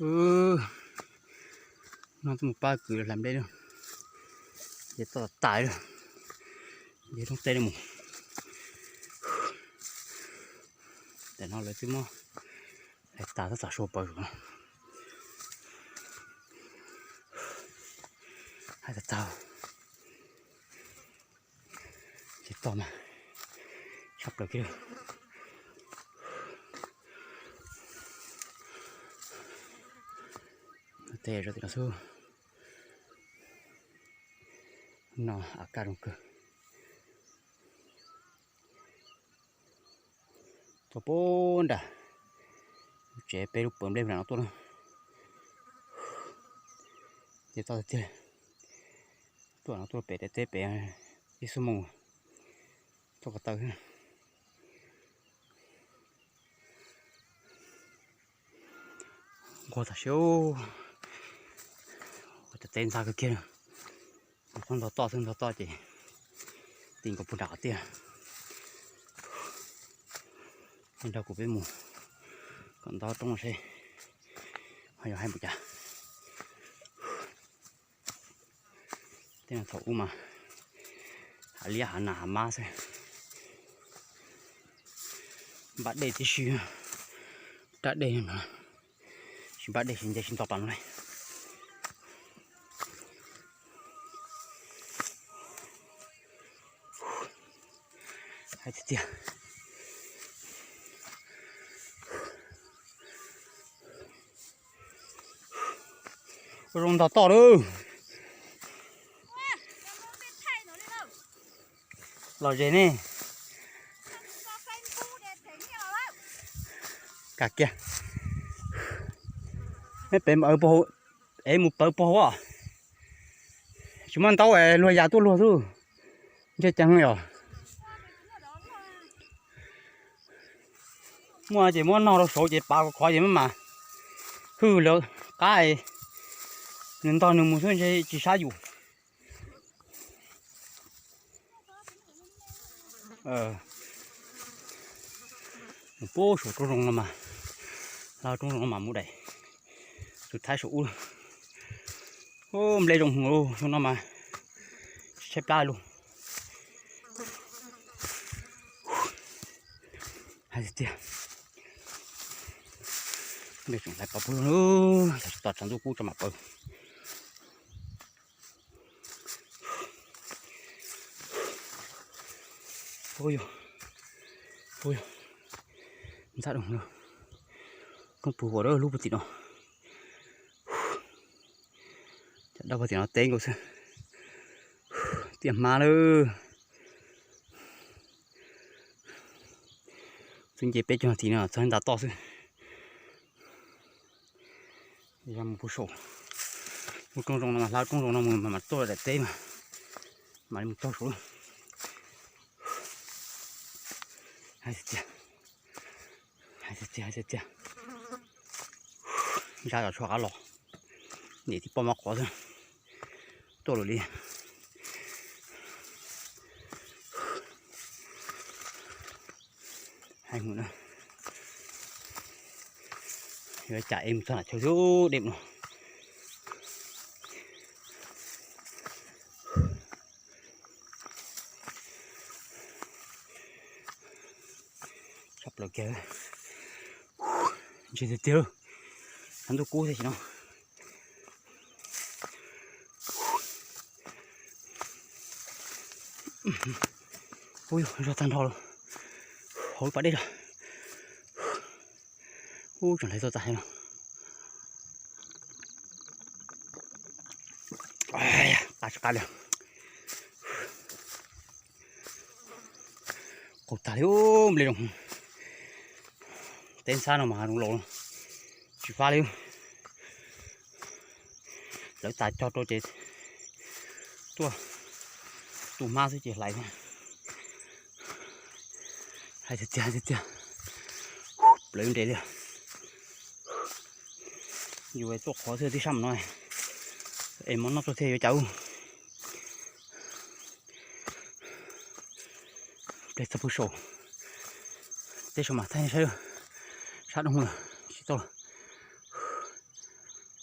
No twb mus pab kwv hlais nplej lawm, ces toj tas tas lawm, ces rooj teb no mus. Tam no lawv twb muab hlais tas tab tom sau pawv zom no. Hais tag tag, ces toj mas tshaj plaws kiag. Tej zaum tim no xwb, no av kaj zoo kawg. Tuaj puag nram lub tsev peb lub pawg nplej nram no tuaj na. Ces toj tiag tiag, tuaj no tuaj pem daim teb pem ib xuab moos tuaj ko taw. Nquag tam sim, ua cov teb ntxag kawg kiag. Qhov ntog toj xwb, ntog toj ces ti nkaus puag nram qhov tiaj. Nrog kuv peb mus kom nto roob no seb ho yuav hais npaum cas. Tej no thaum ub mas hav liab hav nas hav mab xwb. Npaj dej tib si, rab dej no, tsis npaj dej tsis nce tsis nto pas no li. Hais tiag tiag, ua zoo ntog toj lawm. Los ze ne. Kam kiag. Neb pem, es mus pawv puag hauv. Tsis muaj ntaub es luag yas tuaj luag xwb. Ntshe ceev yom. Muaj ces muab nog rau saud ces pav khov khov ces maj mam hwj lawv qab, nws ntog nws mus xwb ntshe tsis sab yus. Mus puag saum roob zoov no mas, lawv roob zoov no mas mus daim tus thaib saum ub. Nplej zoo hwv xyoo no mas tsis tshaib plab li. Hais tiag tiag, nplej tseem hlais pawv puag lug, yog tsis tos tshav ntuj kub tso mam pawv. Ub yog, ub yog, ntxhab doo, roob puag huam lub puag tim no. Cov dawb puag tim no teb nkaus xwb. Tiaj hmab lawm. Twb nce peb caug nas this no txog nta toj xwb. Yog mus puag saum, mus roob zoov no mas, hlawv roob zoov no mus mas mam tuaj daim teb mas, mam li mus txog saud. Hais tiag tiag, hais tiag tiag, hais tiag tiag. Zaj los tshuav qab los, niam tij poj mab qhuav xwb, tuaj lawm li. Hais mus na, yuav cas es mus txog nram chaw xwb dej no. Tshaj plaws kiag, ntseg tiag tiag, tshav ntuj kub thiab si no. Ub, zog tag nrho lawm, hauv lub pas dej lawm. Ub, tseem hlais txog tas no. Qab tsis qab li. Qaug tag li, nplej zoo. Teb ntxhab no mas hav zoov laus tsis fab li. Lawv tas cog rau ces tuaj tu hmab xwb ces hlais. Hais tiag tiag, hais tiag tiag, plawv nres li. Yus tuaj qhov xwb tib sab no, es mov noj tuaj thiaj yuav cas ub. Ple txog pug saum, teb saum mas thaij saib, sab doo lawm tsis tau lawm.